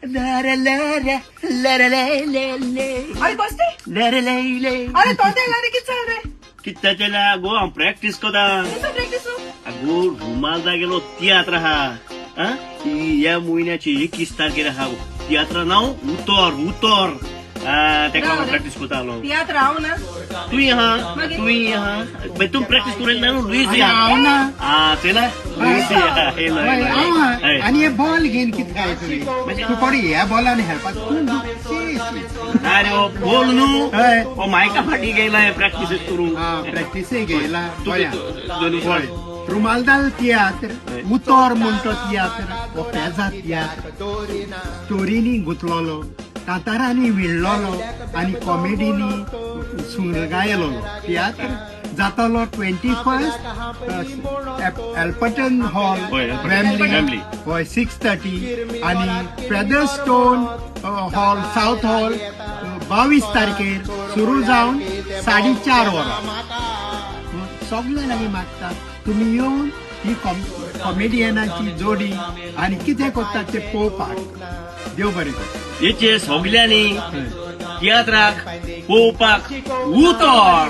अरे कसते? अरे तोंडे रे, कित चाल रे? कित्या चेला गो, हांव प्रॅक्टीस कोता. कसो प्रॅक्टीस? अगो, रुमाल गेलो तियात्र आहा. आं, ह्या म्हयन्याची 21 तारखेर आहा तियात्रा, नांव उतर उतर. तेका लागून प्रॅक्टीस कोतालो. तियात्र हांव ना. तुय आहा. मागीर? तुय आहा, तूं प्रॅक्टीस करून ना लुईस. आनी हांव ना. आ, चला लुईस. हय, हांव आहा. आनी हे बॉल घेवन कितें काय तुवें? तूं कोणी ह्या बॉलान खेळपाक तूं. अरे, हो बोल न्हू. हय. हो मायका फाटी गेला प्रॅक्टीस करूंक. प्रॅक्टीसय घेयला. बरें. दोन. हय, रुमालदाल तियात्र, उतोर म्हण तो तियात्र हो पेजा तियात्र. स्टोरीनी गुंतलोलो, कांतारांनी विणलोलो आनी कॉमेडीनी सुंरगायलोलो तियात्र जातलो 21st, Alperton hall, हय, वेम्बली. वेम्बली. हय, 6:30. आनी फेदरस्टोन हॉल, सावथ हॉल, 22 तारखेर सुरू जावन 4:30 वरां. सगळे लागीं मागता, तुमी येवन ही कॉमेडियनाची जोडी आनी कितें करतात ते पळोवपाक. देव बरें करूं. हेचे सगल्यांनी तियात्राक पळोवपाक उतर.